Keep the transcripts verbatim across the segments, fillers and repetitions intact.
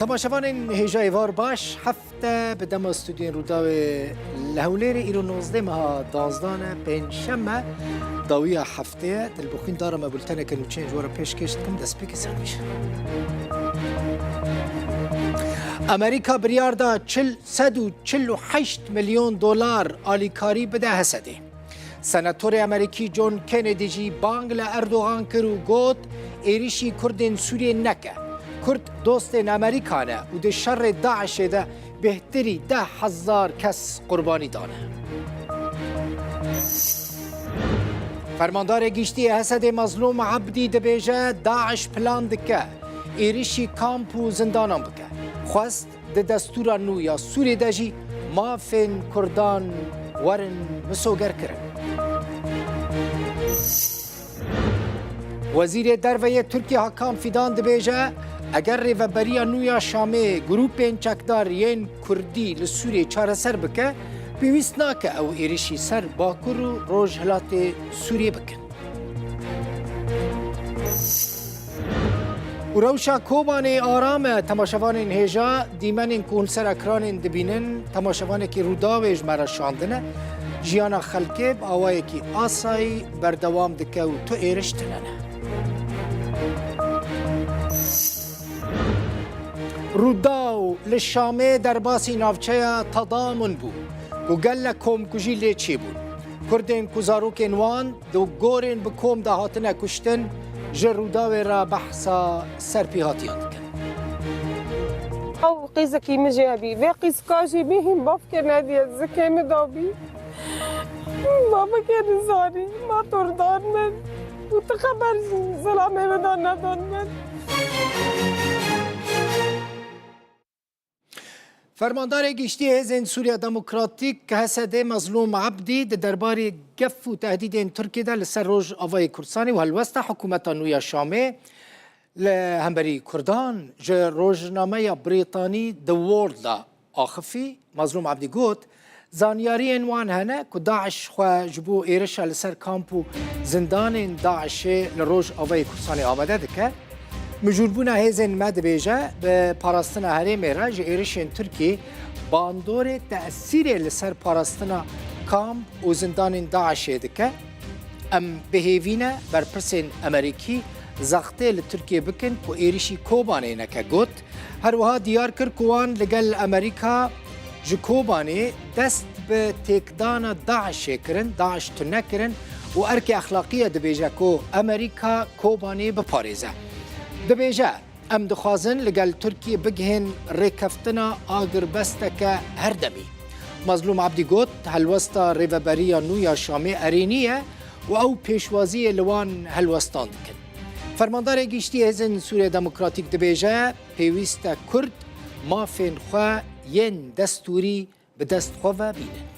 Temaşevanên hêja êvar baş, hefte bi dema stûdyoyên Rûdawê li Hewlêrê, îro nozdeh meha duwazdeh e, pêncşeme, dawiya heftê ye. Dilbixwîn Dara me bulteneke nûçeyên ji we re pêşkêş dikim, destpêkê ser bêje. Amerîka biryar da çil, sed û çil û heşt milyon dolar alîkarî bide Hesedê. Senatorê Amerîkî John Kennedy jî bang li Erdogan kir û got, êrişî Kurdên Sûriyê neke. Kurd dostên Amerîka ne û di şerê DAIŞê de bêhtirî deh hezar kes qurbanî dane. Fermandarê Giştî yê Hesedê Mezlûm Ebdî dibêje, DAIŞ plan dike êrişî kamp û zindanan bike. Xwest di destûra nû ya Sûrê de jî mafên Kurdan werin misogerkirin. Wezîrê Derve yê Tirkiyê Hakan Fidan dibêje, eger rêveberiya nû ya Şamê grûpên çekdar yên Kurdî li Sûriyê çareser bike, pêwîst nake ew êrişî ser Bakur û Rojhilatê Sûriyê bikin. Û rewşa Kobanê aram e, temaşevanên hêja, dîmenên ku hûn ser ekranên dibînin, temaşevanekî Rûdawê ji me re şandine. Jiyana xelkê bi awayekî asayî berdewam dike û tu êriş tune ne. Rûdaw li Şamê derbasî navçeya Tadamun bû, ku gelek komkujî lê çêbûn. Kurdên ku zarokên wan di gorên bi kom de hatine kuştin, ji Rûdawê re behsa serpêhatiyan dikin. Ew qîzekî min jê hebî. Vê qîzka jî bî hîn bavkê nediye, zikê min dabî. Ma bikê nizanî, ma tordar min. Û ti xeber ji zilamê min de nedon min. Fermandarê Giştî Hêzên Sûriya Demokratîk, H S D, Mezlûm Ebdî di derbarê gef û tehdîdên Tirkiyê de li ser Rojavayê Kurdistanê û helwesta hikûmeta nû ya Şamê li hemberî Kurdan ji rojnameya Brîtanî The World de axifî. Mezlûm Ebdî got, zanyariyên wan hene ku DAIŞ xwe ji bo êrişa li ser kamp û zindanên DAIŞê li Rojavayê Kurdistanê amade dike. Mijûlbûna hêzên me dibêje, bi parastina herêmê re ji êrişên Tirkiyê bandorê tesîrê li ser parastina kamp û zindanên DAIŞê dike. Em bi hêvî ne berpirsên Amerîkî zextê li Tirkiyê bikin ku êrişî Kobanê neke, got. Her wiha diyar kir ku wan li gel Amerîka ji Kobanê dest bi têkdana DAIŞê kirin, DAIŞ tune kirin û erkê exlaqî ye, dibêje ku Amerîka Kobanê biparêze. Dibêje, em dixwazin li gel Tirkiyê bigihên rêkeftina agirbesteke herdemî. Mezlûm Ebdî got, helwesta rêveberiya nû ya Şamê erênî ye û ew pêşwaziyê li wan helwestan dikin. Fermandarê Giştî Hêzên Sûriya Demokratîk dibêje, pêwîst e Kurd mafên xwe yên destûrî bi dest xwe ve bînin.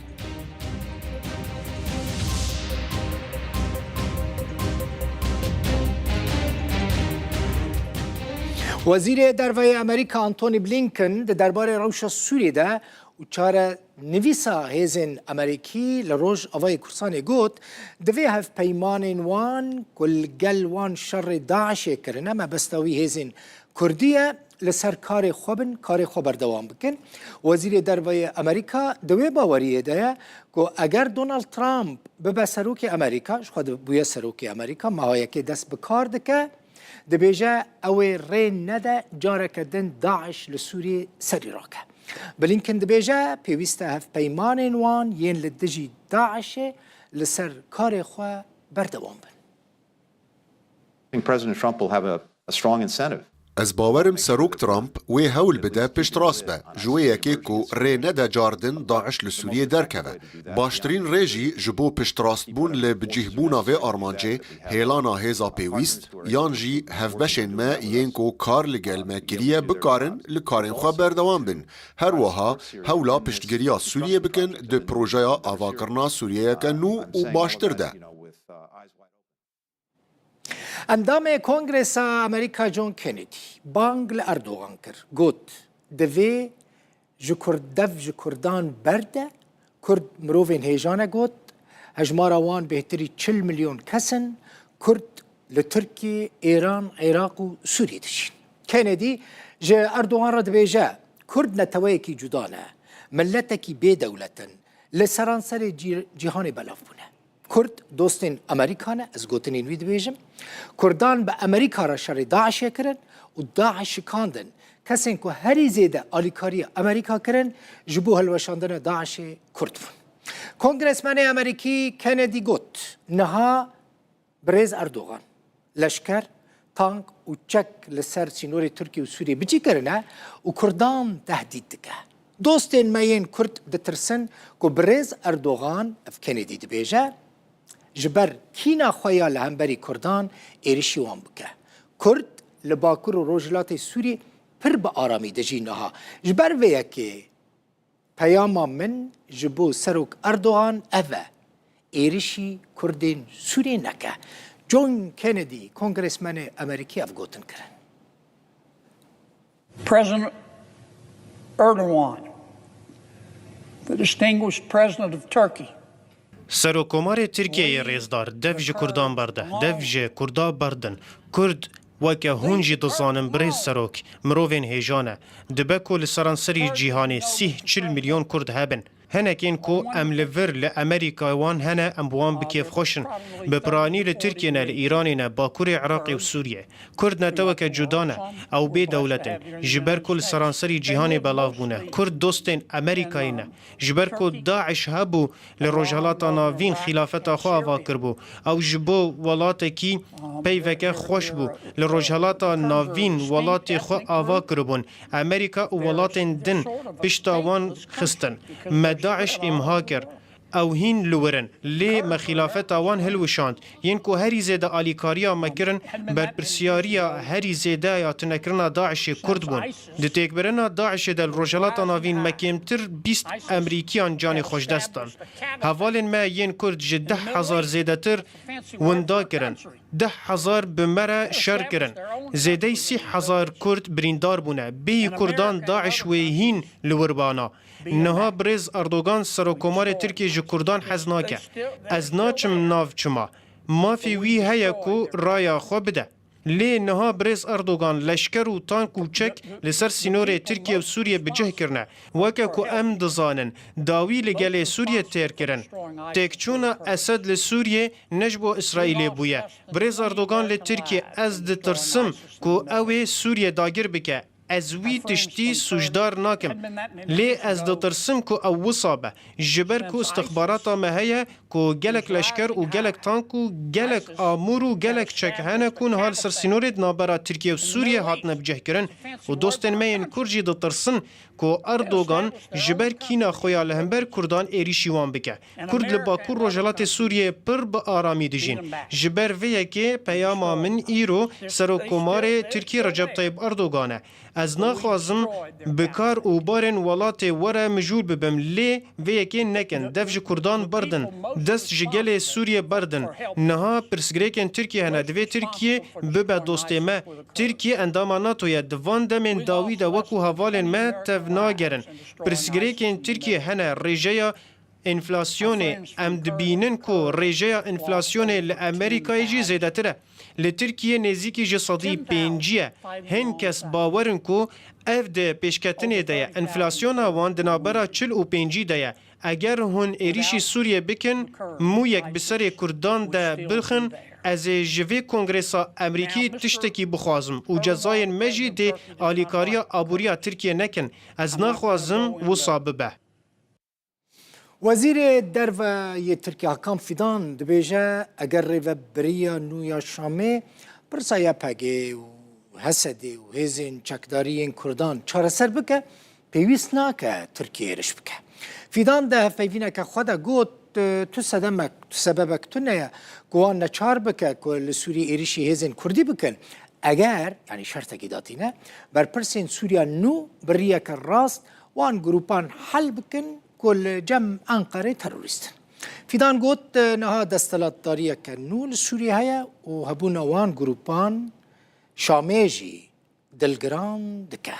Wezîrê Derve yê Amerîka Antony Blinken di derbarê rewşa Sûriyê de û çarenivîsa hêzên Amerîkî li Rojavayê Kurdistanê got, divê hevpeymanên wan ku li gel wan şerê DAIŞê kirine, mebesta wî hêzên Kurdî ye, li ser karê xwe bin, karê xwe berdewam bikin. Wezîrê Derve yê Amerîka di wê baweriyê de ye ku eger Donald Trump bibe serokê Amerîka, ji xwe de bûye serokê Amerîka, meha yekê dest bi kar dike, dibêje ew ê rê nede careke din DAIŞ li Sûriyê serî rake. Blinken dibêje, pêwîst e hevpeymanên wan yên li dijî DAIŞê li ser karê xwe berdewam bin. I think President Trump will have a, a strong incentive. Ez bawerim Serok Trump wê hewl bide piştrast be, ji wê yekê ku rê nede car din DAIŞ li Sûriyê derkeve. Baştirîn rê jî ji bo piştrastbûn li bicîhbûna vê armancê, hêlana hêza pêwîst, yan jî hevbeşên me yên ku kar li gel me kiriye bikarin li karên xwe berdewam bin. Her wiha hewla piştgiriya Sûriyê bikin di projeya avakirina Sûriyeyeke nû û baştir de. Endamê Kongresa Amerîka John Kennedy bang li Erdogan kir. Got, divê ji Kurd, dev ji Kurdan berde. Kurd mirovên hêja ne, got. Hejmara wan bêhtirî çil milyon kes in. Kurd li Tirkiyê, Êran, Iraq û Sûriyê dijîn. Kennedy Ji Erdogan re dibêje, Kurd neteweyekî cuda ne, miletekî bê dewlet in, li seranserê cî-, cîhanê belav bûne. Kurd dostên Amerîka ne, ez gotinên wî dibêjim. Kurdan bi Amerîka re şerê DAIŞê kirin û DAIŞ şikandin. Kesên ku herî zêde alîkariya Amerîka kirin, ji bo hilweşandina DAIŞê Kurd bûn. Kongresmenê Amerîkî Kennedy got, niha Birêz Erdogan, leşker, tank û çek li ser sînorê Tirkiye û Sûriyê bicî kirine û Kurdan tehdît dike. Dostên me yên Kurd ditirsin ku birêz Erdogan, ev Kennedy dibêje, ji ber kîna xwe ya li hemberî Kurdan êrişî wan bike. Kurd li Bakur û Rojhilatê Sûriyê pir bi aramî dijî niha. Ji ber vê yekê Peyama min ji bo Serok Erdogan ev e, êrişî Kurdên Sûriyê neke. John Kennedy, kongresmenê Amerîkî ev gotin kirin. President Erdogan, the distinguished president of Turkey, Serokkomarê Tirkiyeyê rêzdar, dev ji Kurdan berde, dev ji Kurda berdin. Kurd, weke hûn jî dizanin birêz serok, mirovên hêja ne. Dibe ku li seranserî cîhanê sîh çil milyon Kurd hebin. Hinekên ku em li vir li Amerîka wan hene, em bi wan bi kêfxweş in. Bi piranî li Tirkiye ne, li Îranê ne, Bakurê Iraqê û Sûriye. Kurd neteweke cuda ne, ew bê dewlet in. Ji ber ku li seranserî cîhanê belav bûne. Kurd dostên Amerîkayê ne. Ji ber ku DAIŞ hebû, li Rojhelata Navîn xîlafeta xwe ava kiribû. Ew ji bo welatekî peyveke xweş bû. Li Rojhelata Navîn welatê xwe ava kiribûn. Amerîka û welatên din pişta wan xistin. Me DAIŞ îmha kir. Ew hîn li wir in. Lê me xîlafeta wan hilwişand. Yên ku herî zêde alîkariya me kirin, berpirsiyariya herî zêde ya tunekirina DAIŞê Kurd bûn. Di têkbirina DAIŞê de li Rojhelata Navîn me kêmtir bîst Amerîkiyan canê xwe ji dest dan. Hevalên me yên Kurd ji deh hezar zêdetir winda kirin. Deh hezar bi me re şer kirin. Zêdeyî sî hezar Kurd birîndar bûne. Bêyî Kurdan DAIŞ wê hîn li wir bana. Niha birêz Erdogan, Serokkomarê Tirkiyê, ji Kurdan hez nake. Ez naçim nav çima. Mafê wî heye ku raya xwe bide. Lê niha birêz Erdogan leşker û tank û çek li ser sînorê Tirkiye û Sûriye bi cih kirine. Weke ku em dizanin, dawî li gelê Sûriye têr kirin. Têkçûna Esed li Sûriye ne ji bo Îsraîlê bûye. Birêz Erdogan li Tirkiye, ez ditirsim ku ew ê Sûriye dagir bike. Ez wî tiştî sûcdar nakim. Lê ez ditirsim ku ew wisa be. Ji ber ku istixbarata me heye ku gelek leşker û gelek tank û gelek amûr û gelek çek hene ku niha li ser sînorê di navbera Tirkiye û Sûriye hatine bicihkirin û dostên me yên Kurd jî ditirsin ku Erdogan ji ber kîna xwe ya li hember Kurdan êrîşî wan bike. Kurd li Bakur Rojhilatê Sûriyeyê pir bi aramî dijîn. Ji ber vê yekê peyama min îro Serokkomarê Tirkiyê Recep Tayyip Erdogan e. Ez naxwazim bi kar û barên welatê we re mijûl bibim, lê vê yekê nekin. Dev ji Kurdan berdin. Dest ji gelê Sûriyê berdin. Niha pirsgirêkên Tirkiyê hene. Divê Tirkiye bibe dostê me. Tirkiye endama NATO ye. Di van demên dawî de wekû hevalên me tev nagerin. Pirsgirêkên Tirkiyê hene. Rêjeya enflasyonê, em dibînin ku rêjeya enflasyonê li Amerîkayê jî zêdetir e. Li Tirkiyê nêzîkî ji sedî pêncî ye. Hin kes bawer in ku ev di pêşketinê de ye. Enflasyona wan di navbera çil û pêncî de ye. Eger hûn êrîşî Sûriyê bikin, mûyek bi serê Kurdan de bixin, ez ê ji vê kongresa Amerîkî tiştekî bixwazim û cezayên me jî dê alîkariya aboriya Tirkiyê nekin. Ez naxwazim wisa bibe. Wezîrê Derve yê Tirkiye Hakan Fidan dibêje, eger rêvebiriya nû ya Şamê pirsa Y P G û H S D û hêzên çekdarî yên Kurdan çareser bike, pêwîst nake Tirkiye êrîş bike. Fidan di hevpeyvîneke xwe de got, tu sedemek, tu sebebek tune ye ku wan neçar bike ku li Sûriyê êrîşî hêzên Kurdî bikin. Eger, yanî şertekî datîne, berpirsên Sûriya nû bi riyeke rast wan grûpan hel bikin ku li cem Enqerê terorîst in. Fidan got, niha desthilatdariyeke nû li Sûriyê heye û hebûna wan grûpan Şamê jî dilgiran dike.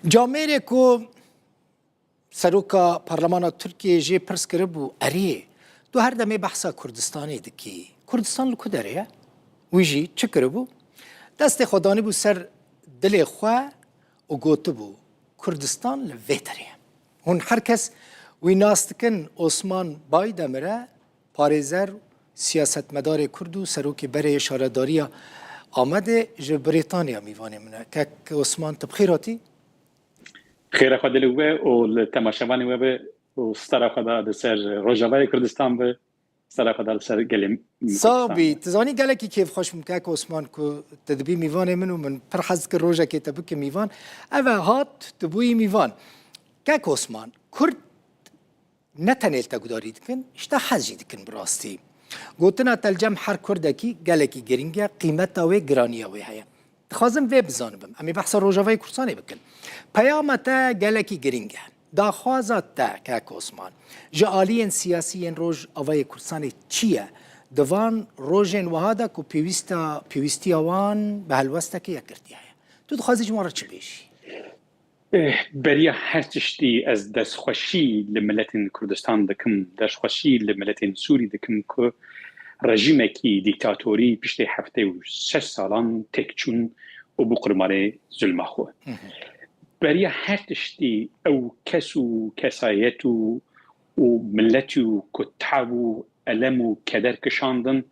Camêrê ku Seroka Parlemana Tirkiyê jê pirs kiribû, erê, Tu her demê behsa Kurdistanê dikî. Kurdistan li ku derê ye? Wî jî çi kiribû? Destê xwe danîbû ser dilê xwe û gotibû, Kurdistan li vê derê ye. Hûn her kes wî nas dikin, Osman Baydemir e, parêzer, siyasetmedarê Kurd û serokê berê Şaredariya Amedê ji Brîtanya mîvanê min e. Kek Osman, tu bi xêr hatî? Xêra xwe dilê we û li temaşevanê we be û stera xwe da di ser Rojavayê Kurdistan be, stera xwe da li ser gelê Sax bî. Kurdistan be. Tu zanî gelekî kêfxweş bûm kek Osman ku tu dibî mîvanê min û min pir hez dikir rojekê te bikim mîvan. Ev e hat, tu bûyî mîvan. Kek Osman, Kurd ne tenê li te gudarî dikin, ji te hez jî dikin bi rastî. Gotina te li cem her Kurdekî gelekî girîng e, qîmeta wê, giraniya wê heye. Dixwazim vê bizanibim. Em ê behsa Rojavayê Kurdistanê bikin. Peyama te gelekî girîng e. Daxwaza te, kek Osman, ji aliyên siyasî yên Rojavayê Kurdistanê çi ye? Di van rojên wiha de ku pêwîsta, pêwîstiya wan bi helwesteke yekgirtî heye. Tu dixwazî ji wan re çi bêjî? Eh, beriya her tiştî ez destxweşî li miletên Kurdistan dikim, destxweşî li miletên Sûrî dikim ku rejîmekî dîktatorî piştê heftê û şeş salan têk çûn û bû qurbanê zulma xwe. Hı hı. Beriya her tiştî ew kes û kesayet û, û miletî û ku tab û elem û keder kişandin,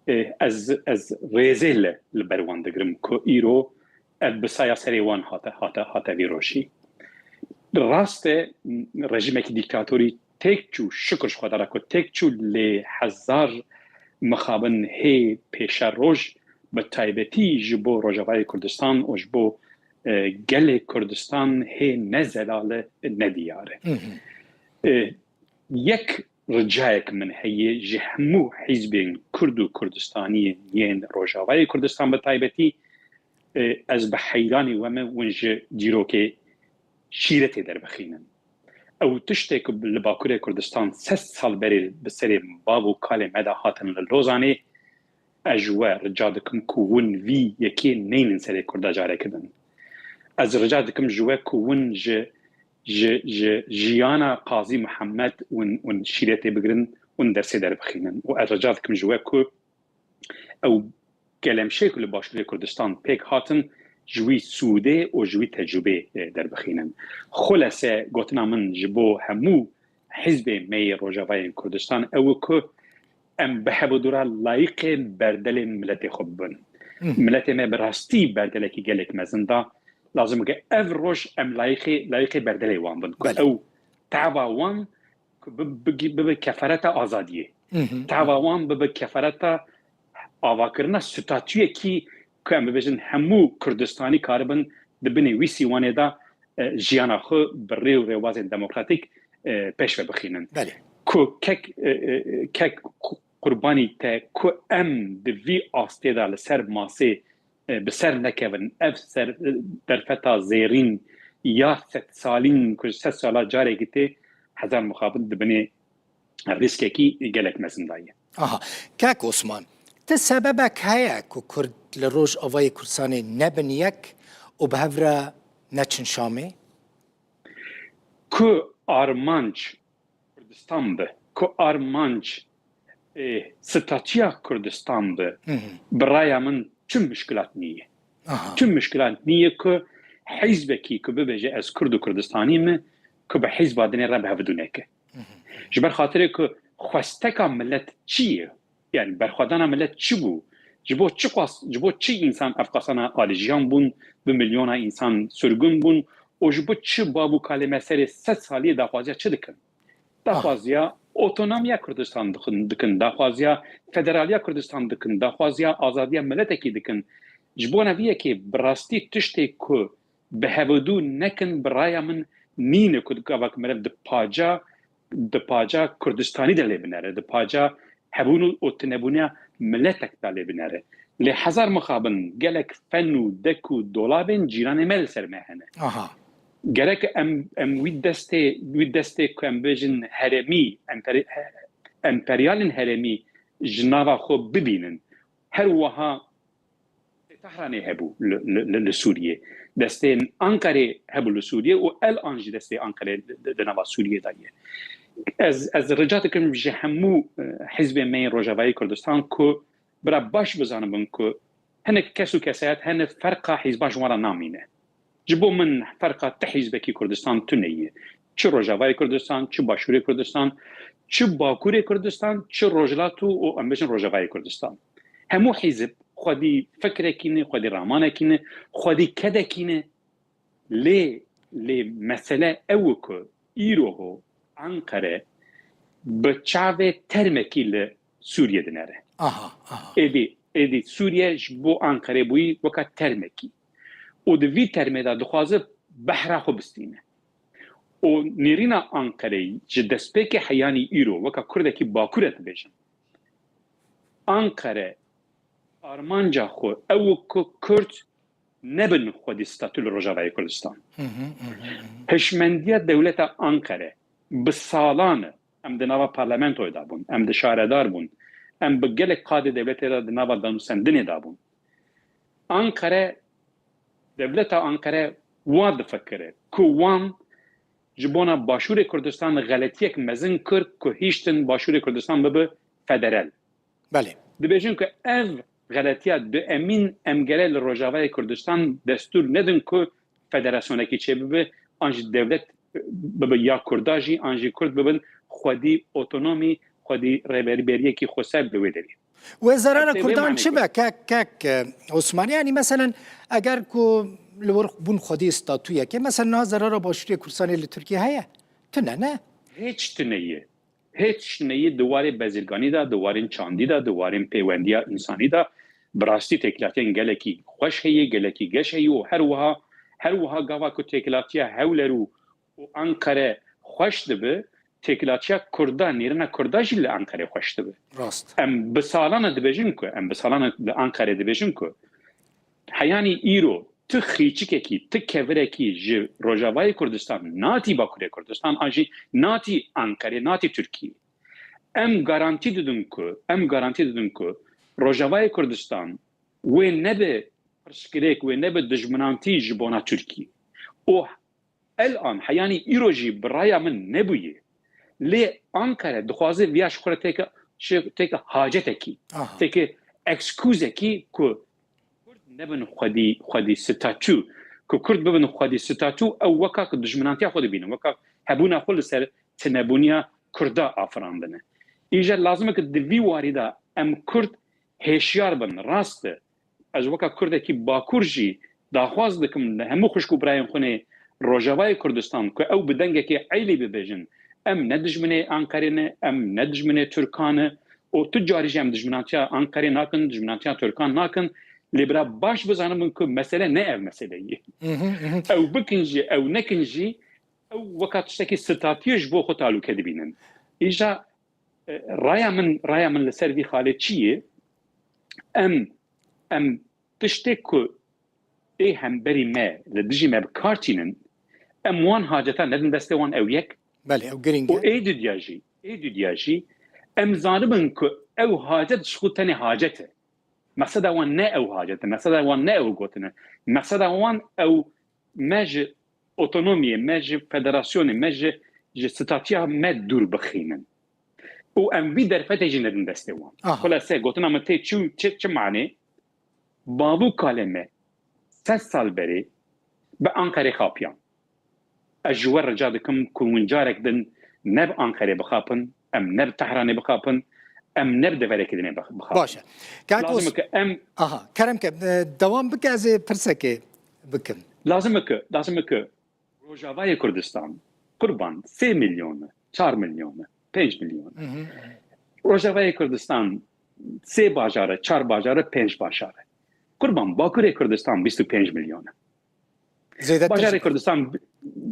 eh, ez, ez rêzê li, li ber wan digirim ku îro ev bi saya serê wan hate, hate, hate vî rojî. Rast e, rejîmekî dîktatorî têk çû, şikir ji Xwedara ku têk çû, lê hezar mixabin hê pêşeroj, bi taybetî ji bo Rojavayê Kurdistan û ji bo, e, gelê Kurdistan hê ne zelal e, ne diyar e. Hı hı. E, yek ricayek min heye ji hemû hizbên Kurd û Kurdistaniyên yên Rojavayê Kurdistan bi taybetî, e, ez bi heyranî we me hûn ji dîrokê şîretê derbixînin. Ew tiştê ku li Bakurê Kurdistan sed sal berê bi serê bav û kalê me de hatin li Lozanê, ez ji we rica dikim ku hûn vî yekê neynin serê Kurda careke din. Ez rica dikim ji we ku hûn ji, ji, ji jiyana Qazî Mihemed hûn, hûn şîretê bigirin, hûn dersê derbixînin. Û ez rica dikim ji we ku ew gelemşê ku li Başûrê Kurdistan pêk hatin, ji wî sûdê û ji wî tecrûbê, e, derbixînin. Xulese, gotina min ji bo hemû hizbê me yê Rojavayên Kurdistan ew e ku em bi hevdûra layiqê berdelên miletê xwe bibin. Hı. Miletê me bi rastî berdelekî gelek mezin da. Lazim e ku ev roj em layiqê, layiqê berdelê wan bin. Ku Belê. Ew tava wan ku bi-, bi-, bibe kefereta azadiyê. Hı hı. Tava wan bibe kefereta avakirina statuyekî ku em bibêjin hemû Kurdistanî karibin di binê wî sîwanê de, e, jiyana xwe bi rê û rêwazên demokratîk, e, pêş ve bixînin. Belê. Ku kek, e, e, kek qu-, qurbanî te ku em di vî astê de li ser masê, e, bi ser nekevin. Ev ser, e, derfeta zêrîn ya sedsalîn ku sed sala carekî tê, hezar mixabin di binê rîskekî gelek mezin de ye. Aha. Kek Osman, ti sebebek heye ku Kurd li Rojavayê Kurdistanê nebin yek û bi hev re neçin Şamê? Ku armanc Kurdistan be, ku armanc, e, statûya Kurdistan be, Hı hı. bi raya min çi muşkilat niye. Aha. Çi muşkilat niye ku hizbekî ku bibêje ez Kurd û Kurdistanî me, ku bi hizba dinê re bi hev dû neke. Hı hı. Ji ber xatirê ku xwesteka milet çi ye? Yani berxwedana milet çi bû? Ji bo çi qas-, ji bo çi însan ev qasana alijiyan bûn, bi milyona însan sirgûn bûn û ji bo çi bav û kalê me serê sed saliyê daxwaziya çi dikin? Ah. Daxwaziya otonomiya Kurdistan dikin, dikin, daxwaziya federaliya Kurdistan dikin, daxwaziya azadiya miletekî dikin. Ji bona vî yekê bi rastî tiştê ku bi hevdû nekin, bi raya min nîne ku gava ku meriv di paca, di paca Kurdistanî de lê binere, di paca hebûn û tunebûna miletek de lê binere. Lê hezar mixabin gelek fen û dek û dolabên cîranê me li ser me hene. Aha. Gerek em, em wî destê, wî destê ku em bêjin herêmî, emperi-, emperyalên herêmî ji nava xwe bibînin. Her wiha Tehranê hebû li, li, li, li Sûriyê. Destê Anqerê hebû li Sûriyê û el-an jî destê Anqerê di, di nava Sûriyê de ye. Ez, ez rica dikim ji hemû, e, hizbên me yên Rojavayê Kurdistan ku bira baş bizanibin ku hinek kes û kesayet hene ferqa hizban ji wan re namîne. Ji bo min ferqa ti hizbekî Kurdistan tune ye. Çi Rojavayê Kurdistan, çi Başûrê Kurdistan, çi Bakurê Kurdistan, çi Rojhilat û, û em bêjin Rojavayê Kurdistan. Hemû hizb xwedî fikrekî ne, xwedî ramanekî ne, xwedî kedekî ne. Lê, lê mesele ew e ku îro ho Ankare bi çavê termekî li Sûriyê dinere. Aha, aha. Êdî, êdî Sûriye ji bo Ankare bûyî weka termekî. Û di vî termê de dixwaze behra xwe bistîne. Û nêrîna Ankareyî ji destpêkê heyanî îro weka Kurdekî Bakur e dibêjin. Ankare armanca xwe ew e ku Kurd nebin xwedî statû li Rojavayê Kurdistan. Hişmendiya dewleta Ankare bi salan e. Em di nava parlamentoyê de bûn, em di şaredar bûn, em bi gelek qadê dewletê de di nava danûsendinê de bûn. Ankare, dewleta Ankare wa difikire ku wan ji bona Başûrê Kurdistan xeletiyek mezin kir ku hiştin Başûrê Kurdistan bibe federal. Belê. Dibêjin ku ev xeletiya duemîn em gere li Rojavayê Kurdistan destûr nedin ku federasyonekî çêbibe, an jî dewlet bibe ya Kurda jî, an jî Kurd bibin xwedî otonomî, xwedî rêberberiyekî xweser li wê derê. Wê zerara Kurdan çi be, kek, kek, e, Osman? Yani, meselen, eger ku li wir bûn xwedî statûyekê, meselen, niha zerara Başûrê Kurdistanê li Tirkiye heye? Tune, ne? Hiç tune ye. Hiç tune ye di warê bezirganî de, di warên çandî de, di warên pêwendiya însanî de. Bi rastî têkilatiyan gelekî xweş heye, gelekî geş heye û her wiha, her wiha gava ku têkilatiya Hewler û, û Ankare xweş dibe, têkilatiya Kurda, nêrîna Kurda jî li Ankare xweş dibe. Rast. Em bi salan e dibêjin ku, em bi salan e li Ankare dibêjin ku, heyanî îro tu xîçikekî, tu kevirekî ji Rojavayê Kurdistan natî Bakurê Kurdistan, an jî natî Ankarê, natî Tirkiyê. Em garantî didin ku, em garantî didin ku Rojavayê Kurdistan wê nebe pirsgirêk, wê nebe dijminantî ji bona Tirkiyê. Û elan, heyanî îro jî bi raya min nebûye. Lê Ankara dixwaze viya ji xwe re têke, têke hacetekî, Aha. têke ekskûzekî ku Kurd nebin xwedî, xwedî statû, ku Kurd bibin xwedî statû, ew weka ku dijminantiya xwe dibînin, weka hebûna xwe li ser tinebûniya Kurda afirandine. Îja lazim e ku di vî warî de em Kurd hêşyar bin. Rast e, ez weka Kurdekî Bakur jî daxwaz dikim li hemû xwişk û birayên xwe nê Rojavayê Kurdistan ku ew bi dengekê eylî bibêjin, em ne dijminê Ankarê ne, em ne dijminê Tirkan e û tu carî jî em dijminantiya Ankarê nakin, dijminantiya Tirkan nakin, lê bira baş bizanibin ku mesele ne ev mesele ye. Mhm, mhm. Ew bikin jî, ew nekin jî, ew weka tiştekî statiyê ji bo xwe talûke dibînin. Îja, e, raya min, raya min li ser vî xalê çi ye? Em, em tiştê ku ê hemberî me li dijî me bi kar tînin, em wan haceta nedin destê wan, ew yek. Belê, ew giring e. Û ê dudiya jî, ê dudiya jî, em zanibin ku ew hacet ji xwe tenê hacet e. Meqseda wan ne ew hacet e, meqseda wan ne ew gotin e. Meqseda wan ew me ji otonomiyê, me ji federasyonê, me ji, ji statiya me dûr bixînin. Û em vî derfetê jî nedin destê wan. Aha. Xulase, gotina min tê çi, çi, çi manê? Bav û kalê me sed sal berê bi Anqerê xapiyan. Ez ji we rica dikim ku hûn carek din ne bi Anqerê bixapin, em ne bi Tehranê bixapin, em ne bi deverekî dinê bix-, bixapin. Baş e. Kak Lazim Os-, e ke em Aha, kerem ke, e, dewam bike, ez ê pirsekê bikim. Lazim e ke, lazim e ke Rojavayê Kurdistan, qurban, sê milyon e, çar milyon e, pênc milyon e. Hı hı. Rojavayê Kurdistan sê bajar e, çar bajar e, pênc bajar e. Qurban, Bakurê Kurdistan bîst û pênc milyon e. Zêdetir Bajarê jî. Kurdistan,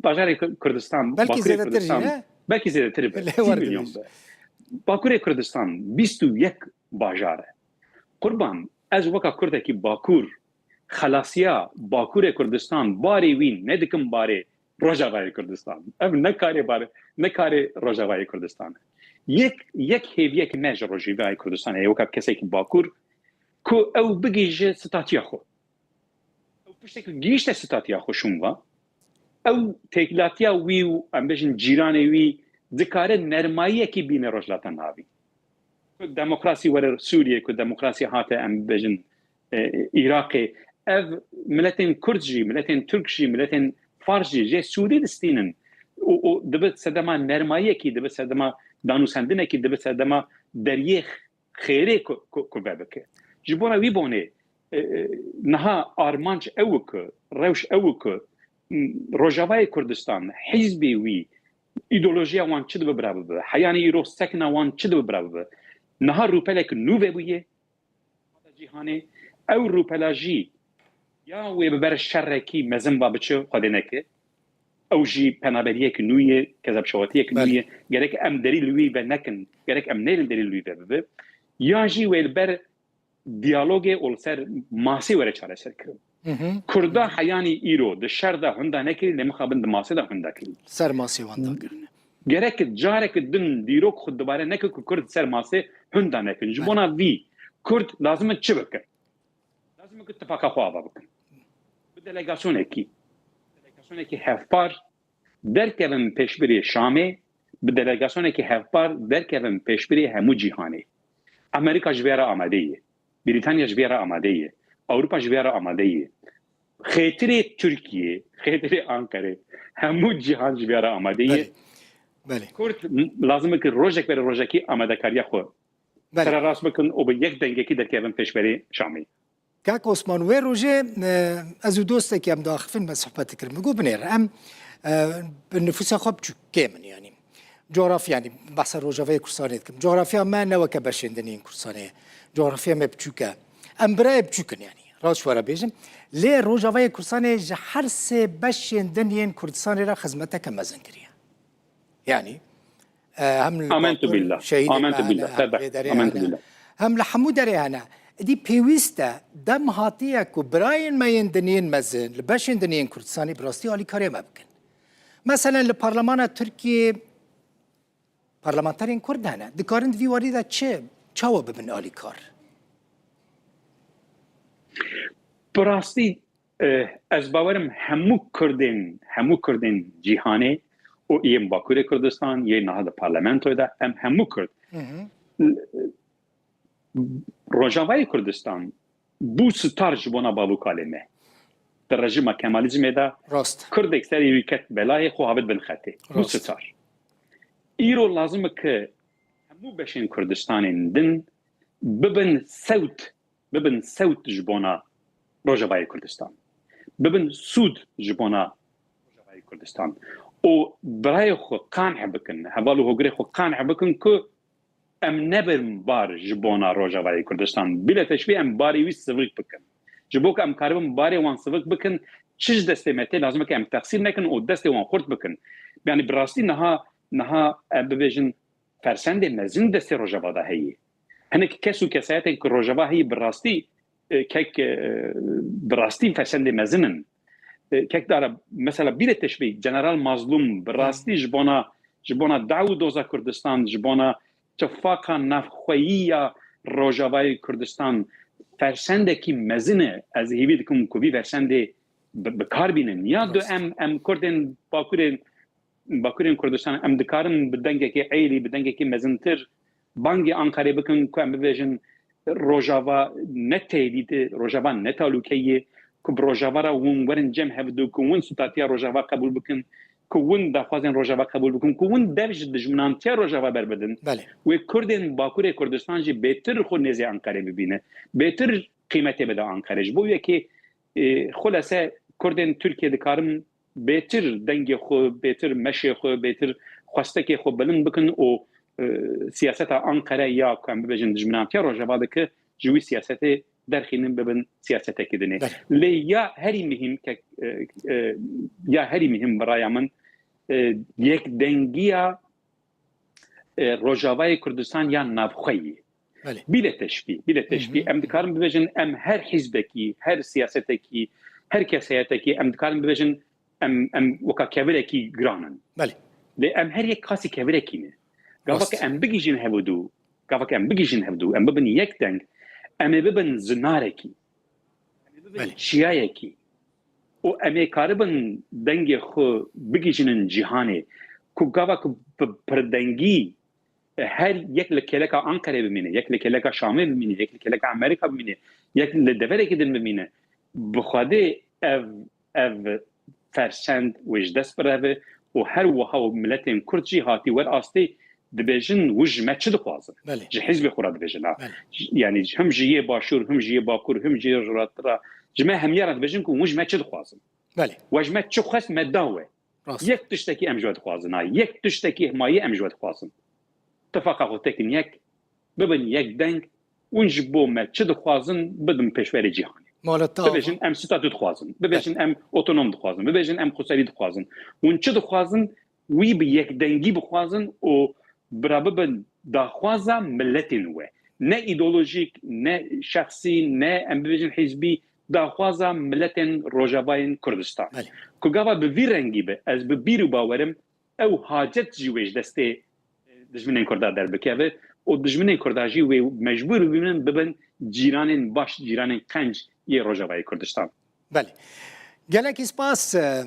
Bajarê Kur-, Kurdistan, Belkî Bakurê zêdetir jî, Kurdistan, ne? Belkî zêdetir be, Lê sî war milyon dibêjî. be. Bakurê Kurdistan bîst û yek bajar e. Qurban, ez weka Kurdekî Bakur, xelasiya Bakurê Kurdistan, barê wî nedikim barê Rojavayê Kurdistan. Ev ne karê barê, ne karê Rojavayê Kurdistan e. Yek, yek hêviyek me ji Rojavayê Kurdistan heye, weka kesekî Bakur, ku ew bigihîje statiya xwe. Ew pişteke gihîşte statiya xwe şûn va, ew têkilatiya wî û, em bêjin, cîranê wî dikare nermayiyekî bîne Rojhilata Navîn. Ku demokrasî were Sûriyê, ku demokrasî hate, em bibêjin, e, Iraqê. Ev miletên Kurd jî, miletên Tirk jî, miletên Fars jî jê sûdê distînin. Û, û dibe sedema nermayiyekî, dibe sedema danûsendinekî, dibe sedema deriyê xêrê ku, ku, ku vebike. Ji bona wî bonê, e, e, niha armanc ew ku, rewş ew ku, m, Rojavayê Kurdistan, hizbê wî, îdeolojiya wan çi dibe bira bibe, heyanî îro sekna wan çi dibe bira bibe. Niha rûpelek nû vebûye cîhanê, ew rûpela jî ya wê bi ber şerekî mezin va biçe, Xwedê neke. Ew jî penaberiyek nû ye, kezebşawatiyek nû Belê. ye. Gerek em derî li wî ve nekin, gerek em neyrin derî li wî ve bibe. Yan jî wê li ber diyalogê û li ser masê were çareser kirin. Hı hı. Kurda heyanî îro di şer de hunda nekirî, lê mixabin di masê de hunda kirî. Ser masê wan da kirine. Gerek careke din dîrok xwe dubare neke ku Kurd ser masê hunda nekin. Ji Belê. bona vî Kurd lazim e çi bikin? Lazim e ku tifaqa xwe ava bikin. Bi delegasyonekî, delegasyonekî hevpar derkevin pêşbirê Şamê, bi delegasyonekî hevpar derkevin pêşbirê hemû cîhanê. Amerîka ji vê re amade ye. Brîtanya ji vê re amade ye. Ewropa ji vê re amade ye. Xêtirê Tirkiyê, xêtirê Anqerê, hemû cîhan ji vê re amade ye. Belê. Belê. Kurd m-, lazim e ku rojek bere rojekî amadekariya xwe Belê. sererast bikin û bi yek dengekî derkevin pêşberê Şamê. Kak Osman, wê rojê, e, ez û dostekî em diaxifin, me sohbet dikirin. Min got, binêre, em, e, bi nifûsa xwe biçûk, kêm in, yanî. Coğrafya, yanî, behsa Rojavayê Kurdistanê dikim. Coğrafya me ne weke beşên din yên Kurdistanê ye. Coğrafya me biçûk e. Em birayê biçûk in, yanî. Rast ji we re bêjim. Lê Rojavayê Kurdistanê ji her sê beşên din yên Kurdistanê re xizmeteke mezin kiriye. Yanî, e, hem li Amentu Bakur billah. şehîdê Amentu me billah. hene, hem Tabii. vê derê Amentu hene, billah. hem li hemû derê hene. Îdî pêwîst e, dem hatiye ku birayên me yên din yên mezin, li beşên din yên Kurdistanê bi rastî alîkarê me bikin. Meselen li parlemana Tirkiyê parlamenterên Kurd hene. Dikarin di vî warî de çi, çawa bibin alîkar? Bi rastî, eh, ez bawerim hemû Kurdên, hemû Kurdên cîhanê û yên Bakurê Kurdistan, yên niha di parlamentoyê de, em hemû Kurd. Hı hı. Rojavayê Kurdistan bû star ji bona bav û kalê me. Di rejîma Kemalizmê de Rast. Kurdek serê wî ket belayê, xwe havit bin xetê. Bû Rast. star. Îro lazim e ku hemû beşên Kurdistanên din bibin sewt, bibin sewt ji bona Rojavayê Kurdistan. Bibin sûd ji bona Rojavayê Kurdistan. Û birayê xwe qaneh bikin, heval û hogirê xwe qaneh bikin ku em nebin bar ji bona Rojavayê Kurdistan. Bila teşbîh em barê wî sivik bikin. Ji bo ku em karibin barê wan sivik bikin, çi ji destê me tê, lazim e ku em texsîr nekin û destê wan xurt bikin. Yanî bi rastî niha, niha em bibêjin fersendê mezin destê Rojava de heye. Hinek kes û kesayetên ku Rojava heye bi rastî, e, kek, e, bi rastî fersendê mezin in. E, kek dara, mesela bîre teşbîh, General Mazlûm bi rastî ji bona, ji bona daw û doza Kurdistan, ji bona tifaqa navxweyî ya Rojavayê Kurdistan fersendekî mezin e. Ez hîvî dikim ku vî fersendê bi, bi kar bînin. Ya du Rast. em, em Kurdên Bakurê Bakurên Kurdistan, em dikarin bi dengekî êlî, bi dengekî mezintir bangê Ankarê bikin ku em bibêjin Rojava ne tehdît e, Rojava ne talûke ye, ku bi Rojava re hûn werin cem hevdu, ku hûn sûtatiya Rojava qebûl bikin, ku hûn daxwazên Rojava qebûl bikin, ku hûn dev ji dijminantiya Rojava berbidin. Belê. Wê Kurdên Bakurê Kurdistan jî bêtir xwe nêzê Ankarê bibîne, bêtir qîmetê bide Ankarê. Ji bo yekê, e, xulese Kurdên Tirkiyê dikarin bêtir dengê xwe, bêtir meşê xwe, bêtir xwestekê xwe bilind bikin û, e, siyaseta Anqere ya ku em bibêjin dijminantiya Rojava dike, ji wî siyasetê derxînin, bibin siyasetekî dinê. Belê. Lê ya herî mihîm ke, e, e, ya herî mihîm bi raya min, e, yekdengiya, e, Rojavayê Kurdistan ya navxwe ye. Belê. Bîle teşbîh, bîle Hı hı. teşbîh. Em dikarin bibêjin, em her hizbekî, her siyasetekî, her keseyetekî, em dikarin bibêjin, em, em weka kevirekî giran in. Belê. Lê em her yek qasî kevirekî ne. Gava Rast. ke em bigihîjin hevdu, gava ke em bigihîjin hevdu, em bibin yek deng, em ê bibin zinarekî. Em ê bibin Belê. çiyayekî. Û em ê karibin dengê xwe bigihîjinin cîhanê. ku gava ku bi pirdengî, e, her yek li kêleka Anqerê bimîne, yek li kêleka Şamê bimîne, yek li kêleka Amerîka bimîne, yek li deverekî din bimîne, bi Xwedê ev, ev fersend wê ji dest bireve û her wiha û miletên Kurd jî hatî wer astê dibêjin, wi ji me çi dixwazin? Belê. Ji hizbê xwe re dibêjin, ha. Belê. Yanî him ji yê Başûr, him ji yê Bakur, him ji yê Rojhilat re, ji me hemiya re dibêjin ku wi ji me çi dixwazin? Belê. We ji me çi xwest, me da we. Rast. Yek tiştekî em ji we dixwazin, ha. Yek tiştekî hema yê em ji we dixwazin. Tifaqa xwe tekin yek, bibin yek deng, hûn ji bo me çi dixwazin, bidin pêşverê cîhanê. Mala te ava. Bibêjin, em statû dixwazin. Bibêjin, em otonom dixwazin. Bibêjin, em xweserî dixwazin. Hûn çi dixwazin, wî bi yekdengî bixwazin û bira bibin daxwaza miletên we. Ne îdeolojîk, ne şexsî, ne, em bibêjin, hizbî, daxwaza miletên Rojavayên Kurdistan. Belê. Ku gava bi vî rengî be, ez bi bîr û bawerim ew hacet jî wê ji destê dijminên Kurda derbikeve û dijminên Kurda jî wê mecbûr bibin, bibin cîranên baş, cîranên qenc yê Rojavayê Kurdistan. Belê. Gelekî spas, e,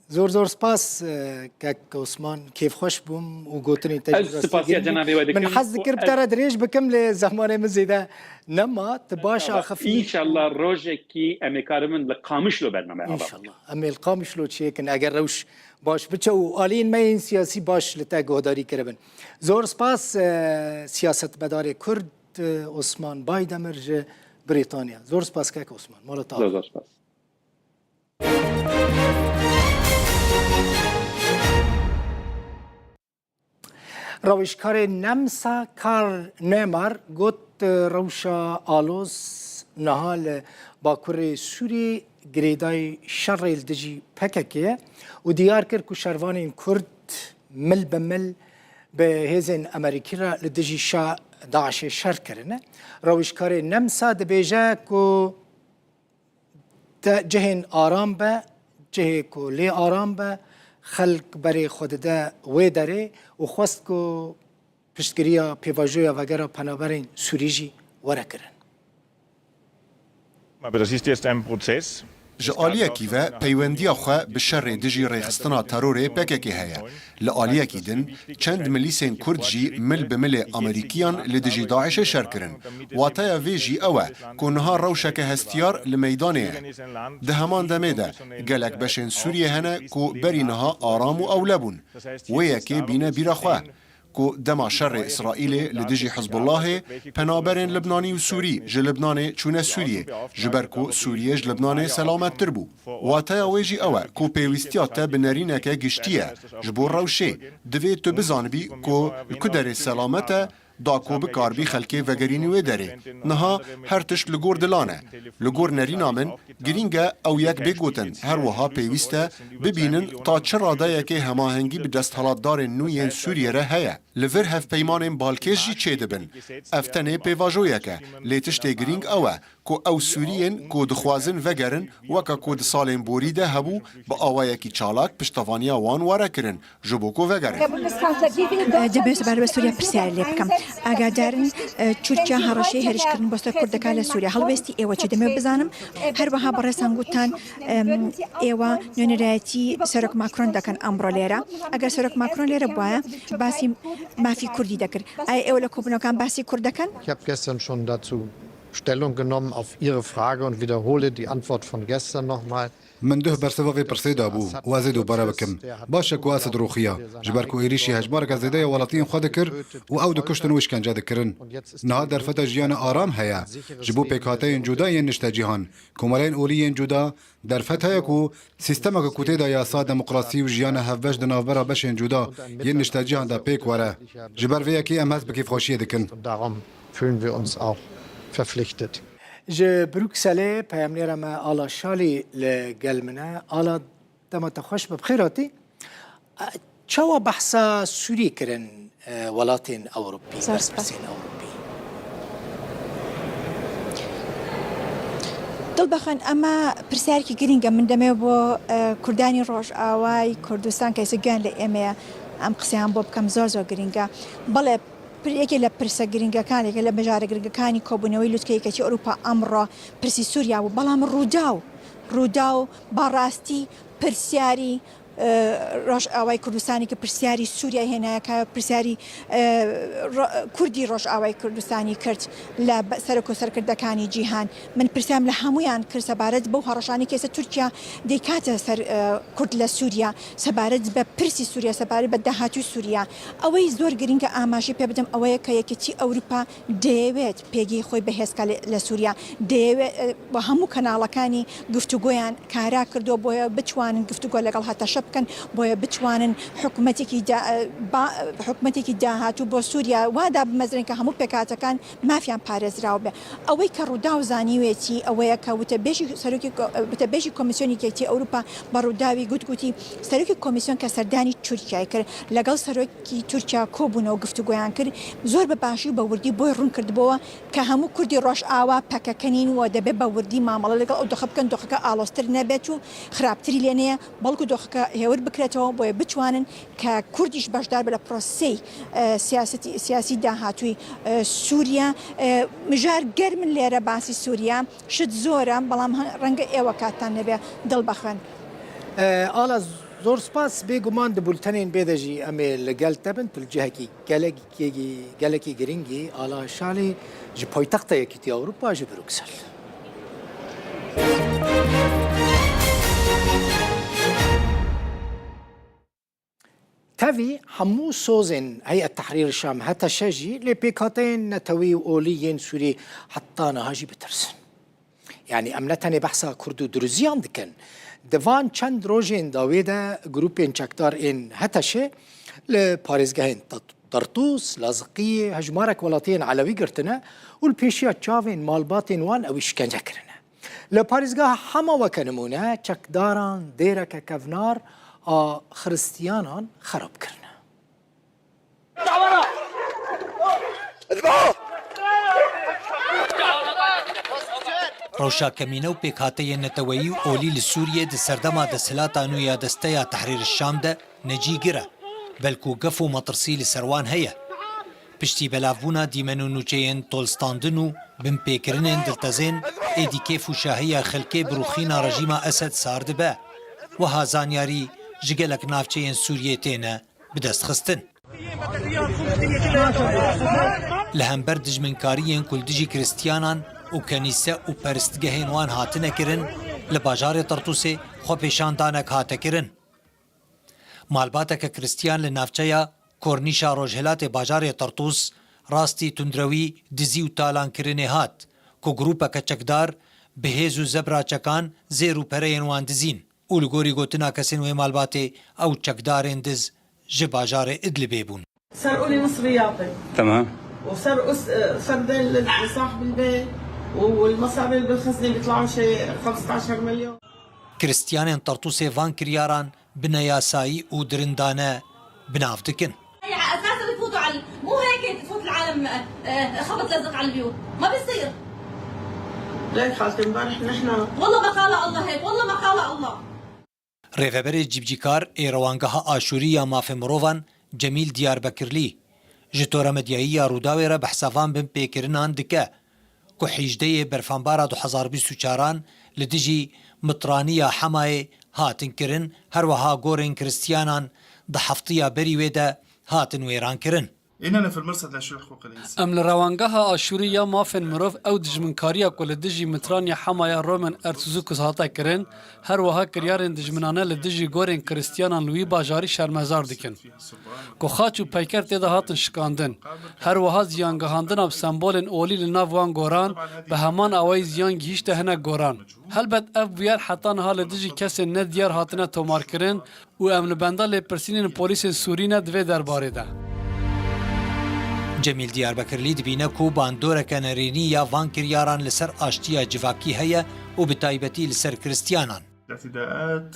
zor zor spas, e, kek Osman, kêfxweş bûm û gotinên te jî Ez rastî spasiya girîng bû. Cenabê we dikim Min hez û dikir bi te ez re dirêj bikim, lê zemanê min zêde nema, tu baş axifî. Înşallah rojekî em ê karibin li Qamişlo bername ava. Înşallah. Em ê li Qamişlo çêkin, eger rewş baş biçe û aliyên me yên siyasî baş li te guhdarî kiribin. Zor spas, e, siyasetmedarê Kurd, e, Osman Baydemir ji Brîtanya. Zor spas kek Osman. Mala te ava. Zor, zor spas. Rawêjkarê nemsa Karl Neymar got, rewşa aloz niha li bakurê Sûriyê girêdayî şerê li dijî P K K ye û diyar kir ku şervanên Kurd mil bi mil bi hêzên Amerîkî re li dijî şa DAIŞê şer kirine. Rawêjkarê nemsa dibêje ku Te cihên aram be, cihê ku lê aram be, xelk berê xwe dide wê derê û xwest ku piştgiriya pêvajoya vegera penaberên Sûrî jî were kirin. Aber das ist jetzt ein Prozess. Ji aliyekî ve peywendiya xwe bi şerê dijî rêxistina terorê P K K heye. Li aliyekî din, çend milîsên Kurd jî mil bi milê Amerîkiyan li dijî DAIŞê şer kirin. Wateya vê jî ew e ku niha rewşeke hestiyar li meydanê ye. Di heman demê de gelek beşên Sûriyê hene ku berî niha aram û ewle bûn. Wê yekê bîne bîra xwe ku dema şerê Îsraîlê li dijî Hizbullahê, penaberên Libnanî û Sûrî ji Libnanê çûne Sûriyê, ji ber ku Sûriye ji Libnanê selamettir bû. Wateya wê jî ew e ku pêwîstiya te bi nerîneke giştî ye ji bo rewşê. Divê tu bizanibî ku li ku derê selamet e, da ku bikaribî xelkê vegerînî wê derê. Niha her tişt li gor dilan e. Li gor nerîna min, girîng e ew yek bê gotin, her wiha pêwîst e bibînin ta çi radeyekê hemahengî bi desthilatdarên nû yên Sûriyê re heye. Li vir hevpeymanên balkêş jî çêdibin. Ev tenê pêvajoyek e, lê tiştê girîng ew e ku ew Sûriyên ku dixwazin vegerin, weke ku di salên borî de hebû, bi awayekî çalak piştevaniya wan were kirin, ji bo ku vegerin. Dibê ji ber Sûriye pirsiyarê lê bikim. ئاگادارن، ئە، تورکیا هەڕەشەی هێرشکردن بۆ سەر کوردەکان لە سووریا هەڵوێستی، ئێوە چی؟ دەمەوێت بزانم. هەروەها بەڕێزان گوتان، ئەم، ئێوە نوێنەرایەتی سەرۆک ماکرۆن دەکەن ئەمڕۆ لێرە. ئەگەر سەرۆک ماکرۆن لێرە بوایە، باسی مافی کوردی دەکرد. ئایا ئێوە لە کۆبوونەوەکان باسی کورد دەکەن؟ Ich habe gestern schon dazu Stellung genommen auf Ihre Frage und wiederhole die Antwort von gestern nochmal. Min duh bersiva vê pirsê dabû û ez ê dubare bikim. Baş e ku Esed rûxiya, ji ber ku êrîşî hejmareke zêde ya welatiyên xwe dikir û ew dikuştin û îşkence dikirin. Niha derfeta jiyana aram heye ji bo pêkhateyên cuda yên niştecîhan, komeleyên olî yên cuda, derfet heye ku sîstemeke ku tê de yasa, demokrasî û jiyana hevbeş di navbera beşên cuda yên niştecîhan de pêk were. Ji ber vê yekê em hest bi kêfxweşiyê dikin. Und darum fühlen wir uns auch verpflichtet. Ji Brukselê peyamnêra me Ala Şalî li gel min e. Ala, dema te xweş be, bi xêr hatî. Çawa behsa Sûrî kirin, e, welatên Ewropî, Zor spas. Berpirsên Ewropî? دڵبەخۆن، ئەمە پرسیارێکی گرنگە. من دەمەوێت بۆ، ئە، کوردانی ڕۆژئاوای کوردستان کە ئێستا گوێیان لە ئێمەیە، ئەم قسەیان بۆ بکەم. زۆر زۆر گرنگە. بەڵێ، پر-، یەکێک لە پرسە گرنگەکان، یەکێک لە بژارە گرنگەکانی کۆبوونەوەی لوتکە یەکێتی ئەوروپا ئەمڕۆ پرسی سووریا بوو. بەڵام ڕووداو، ڕووداو بەڕاستی پرسیاری ڕۆژئاوای کوردستانی کە پرسیاری سووریای هێنایە کە پرسیاری، ئە، ڕۆ-، کوردی ڕۆژئاوای کوردستانی کرد لە بە-، سەرۆک و سەرکردەکانی جیهان. من پرسیارم لە هەمویان کرد سەبارەت بەو هەڕەشانەی کە ئێستا تورکیا دەیکاتە سەر، ئە، کورد لە سووریا، سەبارەت بە پرسی سووریا، سەبارەت بە داهاتووی سووریا. ئەوەی زۆر گرنگە ئاماژەی پێ بدەم ئەوەیە کە یەکێتی ئەوروپا دەیەوێت پێگەی خۆی بەهێز کا لە، لە سووریا. دەیەوێت، ئە، بە هەموو کەناڵەکانی گفتوگۆیان کارا کردووە بۆیە بتوانن گفتوگۆ لەگەڵ هەتەشە بکەن، بۆیە بتوانن حکومەتێکی دا-، با-، حکومەتێکی داهاتوو بۆ سووریا وا دابمەزرێن کە هەموو پێکاتەکان مافیان پارێزراو بێ. ئەوەی کە ڕووداو زانیوێتی ئەوەیە کە وتەبێژی سەرۆکی کۆ-، وتەبێژی کۆمیسیۆنی یەکێتی ئەوروپا بە ڕووداوی گوت، گوتی سەرۆکی کۆمیسیۆن کە سەردانی تورکیای کرد، لەگەڵ سەرۆکی تورکیا کۆبوونەوە گفتوگۆیان کرد، زۆر بە باشی و بە وردی بۆی ڕوون کردبووە کە هەموو کوردی ڕۆژئاوا پەکەکە نین و دەبێ بە وردی مامەڵە لەگەڵ ئەو دۆخە بکەن، دۆخەکە ئاڵۆزتر نەبێت و خراپتری لێ نەیە، بەڵکو دۆخەکە هێور بکرێتەوە، بۆیە بتوانن کە کوردیش بەشدار بێ لە پرۆسەی، ئە، سیاسەتی، سیاسی داهاتووی، ئە، سووریا. ئە، مژار گەر من لێرە باسی سووریا، شت زۆرە، بەڵام هە-، ڕەنگە ئێوە کاتتان نەبێ دڵ بەخوێن. ئە، ئاڵا، زۆر سپاس. بێگومان di bultenên bê de jî em ê li gel te bin, tu li cihekî gelekî, gelekî giringî, Ala Şalê ji paytexta Yekîtiya Ewropa, ji Bruksel. Tevî hemû sozên Heyet Tehrîr Şam, HTŞ jî lê pêkhateyên netewî û olî yên Sûrî heta niha jî bitirsin. Yanî em ne tenê behsa Kurd û Duruziyan dikin. Di van çend rojên dawê de grûpên çekdar ên HTŞ li parêzgehên Tat-, Tartûs, Laziqiyê, hejmarek welatiyên Elewî girtine û li pêşiya çavên malbatên wan ew îşkence kirine. Li parêzgeha Hema weke nimûne çekdaran dêreke kevnar a Xiristiyanan xerab kirine. Rewşa kemîne û pêkhateyên neteweyî û olî li Sûriyê di serdema desthilata nû ya Desteya Tehrîr Şam de ne cîgir e, belkû gef û metirsî li ser wan heye. Piştî belavbûna dîmen û nûçeyên tolstandin û binpêkirinên diltezên, êdî kêf û şahiya xelkê bi rûxîna rejîma Esed sar dibe. Wiha zanyarî ji gelek navçeyên Sûriyê têne bidestxistin. Li hember dijminkariyên ku li dijî Kristiyanan û kenîse û peristgehên wan hatine kirin, li bajarê Tertûsê xwepêşandanek hate kirin. Malbateke Kristiyan li navçeya Kornîşa Rojhilatê bajarê Tertûs rastî tundrewî, dizî û talankirinê hat, ku grûpeke çekdar bi hêz û zebra çekan zêr û pereyên wan dizîn. û li gorî gotina kesên wê malbatê ew çekdarên diz ji bajarê Idlibê bûn. سرقوا لي مصرياتي. تمام. وسرقوا س-، سردين ل-، لصاحب البيت، والمصاري اللي بالخزنة بيطلعوا شي خمستاشر مليون. Kristiyanên Tertûsê van kiryaran bi neyasayî û dirindane bi nav dikin. على أساس بتفوتوا على ال-، مو هيك تفوت العالم، آه، خبط لزق على البيوت. ما بيصير. ليك خالتي امبارح نحن والله ما خلق الله هيك، والله ما خلق الله. Rêveberê cîbicîkar ê Rewangeha Aşûrî ya Mafê Mirovan Cemîl Diyarbekirlî ji tora medyayî ya Rûdawê re behsa van binpêkirinan dike ku hîjdeyê Berfanbara du hezar bîst û çaran li dijî mitraniya Hemayê hatin kirin, her wiha gorên Kristiyanan di heftiya berî wê de hatin wêran kirin. إننا في المرصد لشؤون حقوق الإنسان. Em li Rewangeha Aşûrî ya Mafên Mirov ew dijminkariya ku li dijî mitraniya Hemaya Roman Ertuzukus hate kirin, her wiha kiryarên dijminane li dijî gorên Kristiyanan li wî bajarî şermezar dikin. Ku xaç û peyker tê de hatin şikandin. Her wiha ziyangihandina bi sembolên olî li nav wan goran, bi heman awayî ziyan gihîşte hinek goran. Helbet ev bûyer heta niha li dijî kesên nediyar hatine tomarkirin û em li benda lêpirsînên polîsên Sûrî ne di vê derbarê de. Cemîl Diyarbekirlî dibîne ku bandoreke nerênî ya van kiryaran li ser aştiya civakî heye û bi taybetî li ser Kristiyanan. الاعتداءات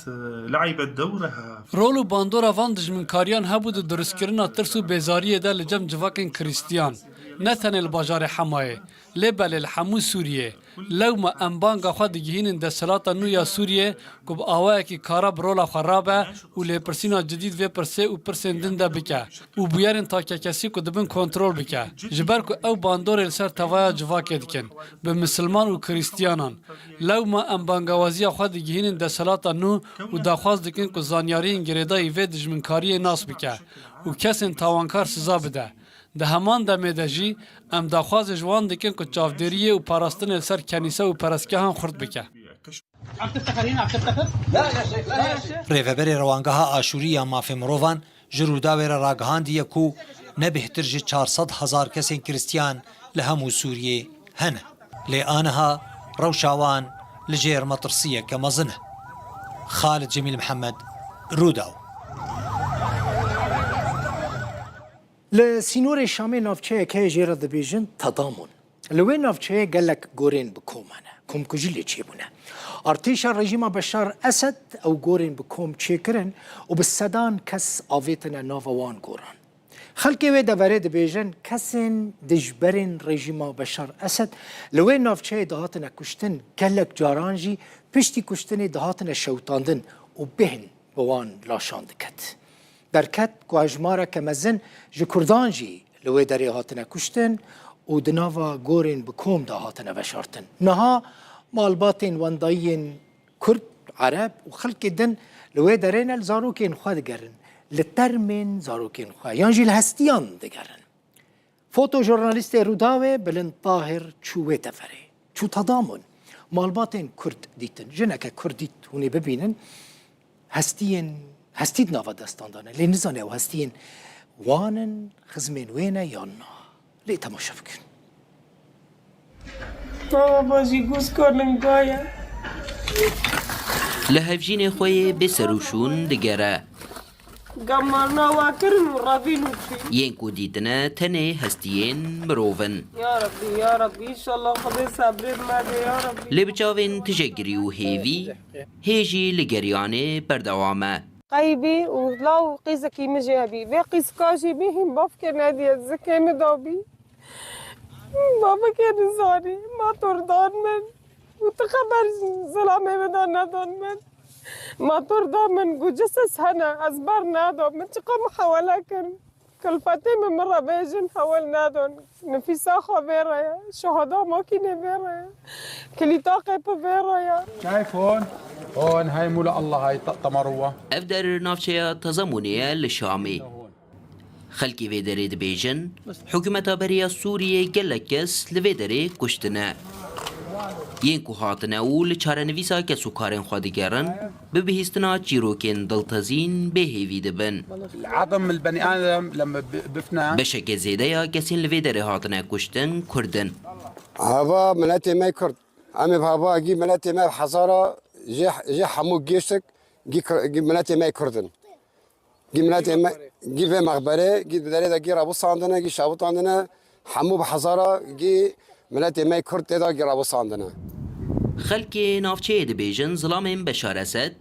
لعبت دورها. Rol û bandora van dijminkariyan hebû di durustkirina tirs û bêzariyê de li cem civakên Kristiyan. Ne tenê li bajarê Hemayê, lê belê li hemû Sûriyê. Lewma em banga xwe digihînin desthilata nû ya Sûriyê ku bi awayekî kara bi rola xwe rabe û lêpirsîna cidî di vê pirsê û pirsên din de bike û bûyerên takekesî ku dibin kontrol bike. Ji ber ku ew bandorê li ser tevaya civakê dikin, bi misilman û krîstiyanan. Lewma em bangawaziya xwe digihînin desthilata nû û daxwaz dikin ku zanyariyên girêdayî vê dijminkariyê nas bike û kesên tawankar siza bide. Di heman demê de jî em daxwazê ji wan dikin ku çavdêriyê û parastinê li ser kenîse û perestgehan xurt bike. Rêveberê Rewangeha Aşûrî ya Mafê Mirovan ji Rûdawê re ragihandiye ku ne bêhtir ji çar sed hezar kesên Kristiyan li hemû Sûriyê hene. Lê aniha rewşa wan li jêr metirsiyeke mezin e. Xalid Cemîl Mihemed, Rûdaw. Li sînorê Şamê navçeyek heye jê re dibêjin Tadamun. Li wê navçeyê gelek gorên bi kom hene. Komkujî lê çêbûne. Artêşa rejîma Beşar Esed ew gorên bi kom çêkirin û bi sedan kes avêtine nava wan goran. Xelkê wê deverê dibêjin kesên dijberên rejîma Beşar Esed li wê navçeyê dihatine kuştin, gelek caran jî piştî kuştinê dihatine şewitandin û bêhn bi wan laşan diket. Derket ku hejmareke mezin ji Kurdan jî li wê derê hatine kuştin û di nava gorên bi kom de hatine veşartin. Niha malbatên wendayiyên Kurd, Ereb û xelkê din li wê derê ne li zarokên xwe digerin, li termên zarokên xwe yan jî li hestiyan digerin. Fotojurnalîstê Rûdawê Bilind Tahir çû wê deverê. Çû Tadamun. Malbatên Kurd dîtin. Jineke Kurd dît hûn ê bibînin. Hestiyên, hestî di nava destan de ne. Lê nizane ew hestiyên wan in, xizmên wê ne yan na. Lê temaşe bikin. Baba jî gûzko linga ye. Li hevjînê xwe yê bê serûşûn digere. Gamarna wa kirin û revîn û çû. Yên ku dîtine tenê hestiyên mirov in. Ya Rabbî, ya Rabbî, înşallah Xwedê sebrê bimede, ya Rabbî. Lê bi çavên tijegirî û hêvî hê jî li geriyanê berdewam e. Qeybî û law qîzekî min jê hebî. Vê qîzka jî bî hîn bavkê nediye, zikê min da bî. Bavkê nizanî, ma tordan min. Û tu xeber zilamê min de nedon min. Ma tor da min, got, cisas hene, ez ber nadim. Min çiqa muhawele kir. Kulfetê min min re bêjin, hewil nadon. Nifîsa xwe vê re ye, şuhada makînê vê re ye, kilîta qê pî vê re ye. Keyf hon, hon hey mûla Allah hey te-, temarûwa. Ev der navçeya Tezamunê ye li Şamê. Xelkê vê derê dibêjin, hikûmeta berê ya Sûriyê gelek kes li vê derê kuştine. Yên ku hatine û li çarenivîsa kesûkarên xwe digerin, bi bihîstina çîrokên diltezîn bêhêvî dibin. العظم البني آدم لما ب-، بفنى. Beşeke zêde ya kesên li vê derê hatine kuştin Kurd in. Hava miletê me Kurd. Em ê hava gî miletê me Hezara jê, jê hemû gêştik gî Kur-, gî miletê me Kurd in. Gî miletê me, gî vê mexberê, gî di derê de gî rebûsandine, gî şewitandine, hemû bi hezara gî miletê me Kurd tê de gî rebûsandine. Xelkê navçeyê dibêjin zilamên Beşar Esed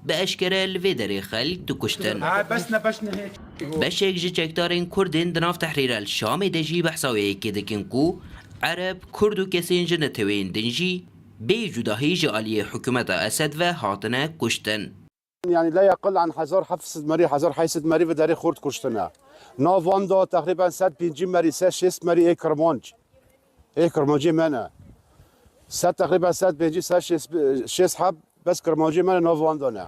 bi eşkere li vê derê xelk dikuştin. Ha, bes ne, bes ne hê. Beşek ji çekdarên Kurdên di nav Tehrîr el Şamê de jî behsa wê yekê dikin ku Ereb, Kurd û kesên ji neteweyên din jî bê cudahî ji aliyê hikûmeta Esed ve hatine kuştin. Yani la yaqil an hezar heft sed merî, hezar heyt sed merî ve derê xort kuştine. Nav wan de teqrîben sed pêncî merî, sed şêst merî ê Kirmanc. Ê Kirmancê me ne. Sed teqrîben sed pêncî, sed şêst, şêst heb bes Kirmancê me ne nav wan de ne.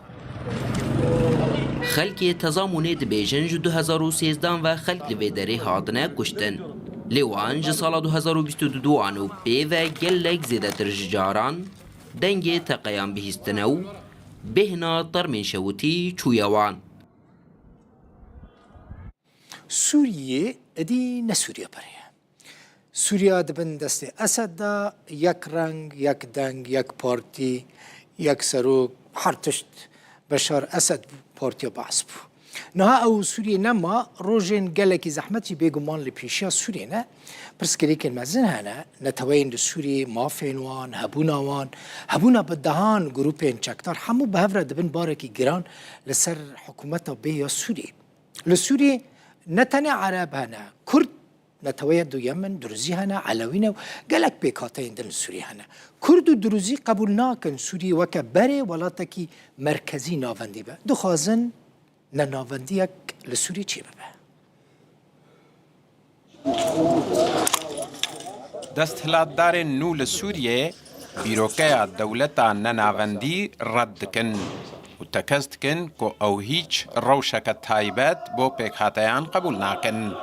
Xelkê Tezamunê dibêjin ji du hezar û sêzdan ve xelk li vê derê hatine kuştin. Lê wan ji sala du hezar û bîst û du an û pê ve gelek zêdetir ji caran dengê teqeyan bihîstine û bêhna termên şewitî çûye wan. Sûriyê êdî ne Sûriya berê ye. Sûriya di bin destê Esed de yek reng, yek deng, yek partî, yek serok, her tişt Beşar Esed bû, Partiya Baas bû. Niha ew Sûriyê nema, rojên gelekî zehmet jî bêguman li pêşiya Sûriyê ne. Pirsgirêkên mezin hene, neteweyên li Sûriyê, mafên wan, hebûna wan, hebûna bi dehan grûpên çekdar, hemû bi hev re dibin barekî giran li ser hikûmeta bê ya Sûriyê. Li Sûriyê ne tenê Ereb hene, Kurd Neteweya duyem in, Duruzî hene, Elewî ne û gelek pêkhateyên din li Sûriyê hene. Kurd û Duruzî qebûl nakin Sûriyê weke berê welatekî merkezî navendî be. Dixwazin nenavendiyek li Sûriyê çêbibe. Desthilatdarên nû li Sûriyê dîrokeya dewleta nenavendî red dikin û tekez dikin ku ew hîç rewşeke taybet bo pêkhateyan qebûl nakin.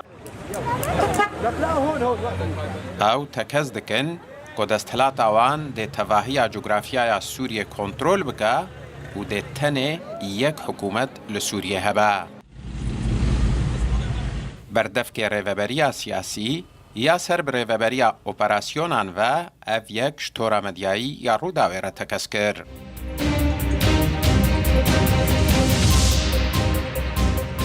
Ew tekez dikin ku desthilata wan dê tevahiya cografyaya Sûriyê kontrol bike û dê tenê yek hikûmet li Sûriyê hebe. Berdevkê rêveberiya siyasî ya ser bi rêveberiya operasyonan ve ev yek ji tora medyayî ya Rûdawê re tekez kir.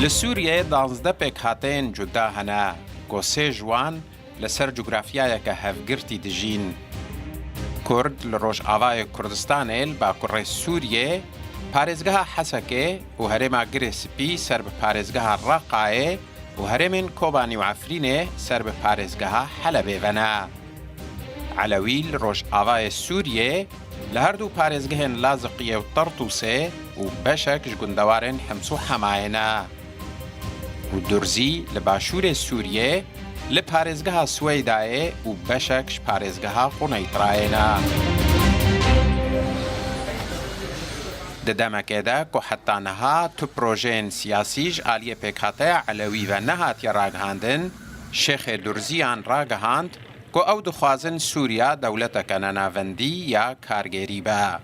Li Sûriyeyê danzdeh pêkhateyên cuda hene, ku sê ji wan li ser cografyayeke hevgirtî dijîn. Kurd li Rojavayê Kurdistanê li Bakurê Sûriyê, parêzgeha Hesekê û herêma Girê Spî ser bi parêzgeha Reqayê û herêmên Kobanî û Efrînê ser bi parêzgeha Helebê ve ne. Elewî li Rojavayê Sûriyê li her du parêzgehên Laziqiyê û Tertûsê û beşek ji gundewarên Hims û Hemayê ne. Û Durzî li başûrê Sûriyê, li parêzgeha Siweydayê û beşek ji parêzgeha Quneytrayê ne. Di demekê de ku heta niha tu projeyên siyasî ji aliyê pêkhateya Elewî ve nehatiye ragihandin, Şêxê Durziyan ragihand ku ew dixwazin Sûriya dewleteke nenavendî ya kargêrî be.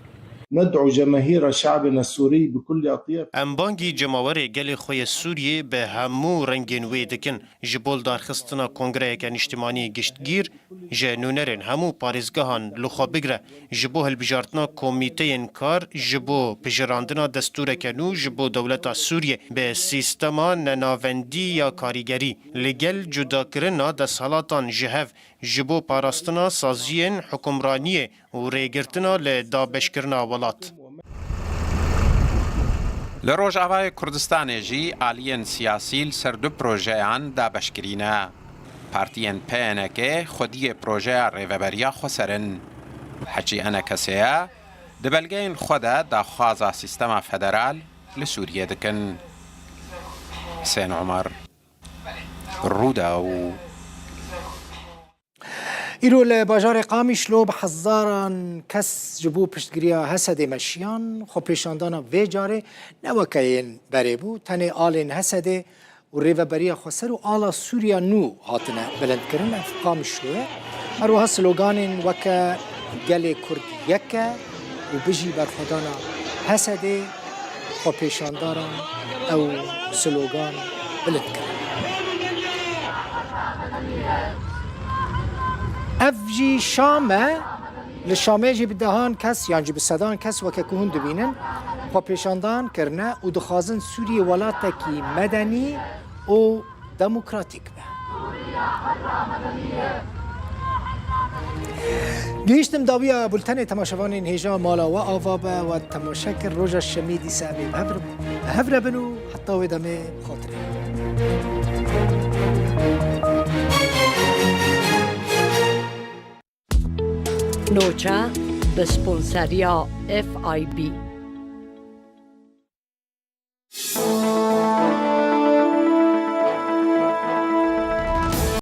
ندعو جماهير شعبنا السوري بكل أطياف. Em bangî cemawerê gelê xwe yê Sûriyê bi hemû rengên wê dikin, ji bo lidarxistina kongreyeke niştimanî giştgîr, ji nûnerên hemû parêzgehan li xwe bigre, ji bo hilbijartina komîteyên kar, ji bo pijirandina destûreke nû, ji bo dewleta Sûriyê bi sîstema nenavendî ya karîgerî, li gel cudakirina desthelatan ji hev, ji bo parastina saziyên hukimraniyê û rêgirtina li dabeşkirina welat. Li Rojavayê Kurdistanê jî aliyên siyasî li ser du projeyan dabeşkirî ne. Partiyên P N K xwediyê projeya Rêveberiya Xweser in. Hecî E N K S ye, di belgeyên xwe de daxwaza sîstema federal li Sûriyê dikin. Husên Omer, Rûdaw. Îro li bajarê Qamişlo bi hezaran kes ji bo piştgiriya Hesedê meşiyan. Xwepêşandana vê carê ne weke yên berê bû. Tenê alên Hesedê û Rêveberiya Xweser û ala Sûriya Nû hatine bilindkirin. Ev Qamişlo ye. Her wiha sloganên weke Gelê Kurd yek e û Bijî berxwedana Hesedê xwepêşandaran ew slogan bilind kirin. Ev jî Şam e. Li Şamê jî bi dehan kes yan jî bi sedan kes weke ku hûn dibînin xwepêşandan kirine û dixwazin Sûriyê welatekî medenî û demokratîk be. Gihîştim dawiya bultenê, temaşevanên hêja mala we ava be, we temaşe kir. Roja şemê dîsa em ê bi hev re, bi hev re bin û heta wê demê xatirê. Nûçe bi sponseriya F I B.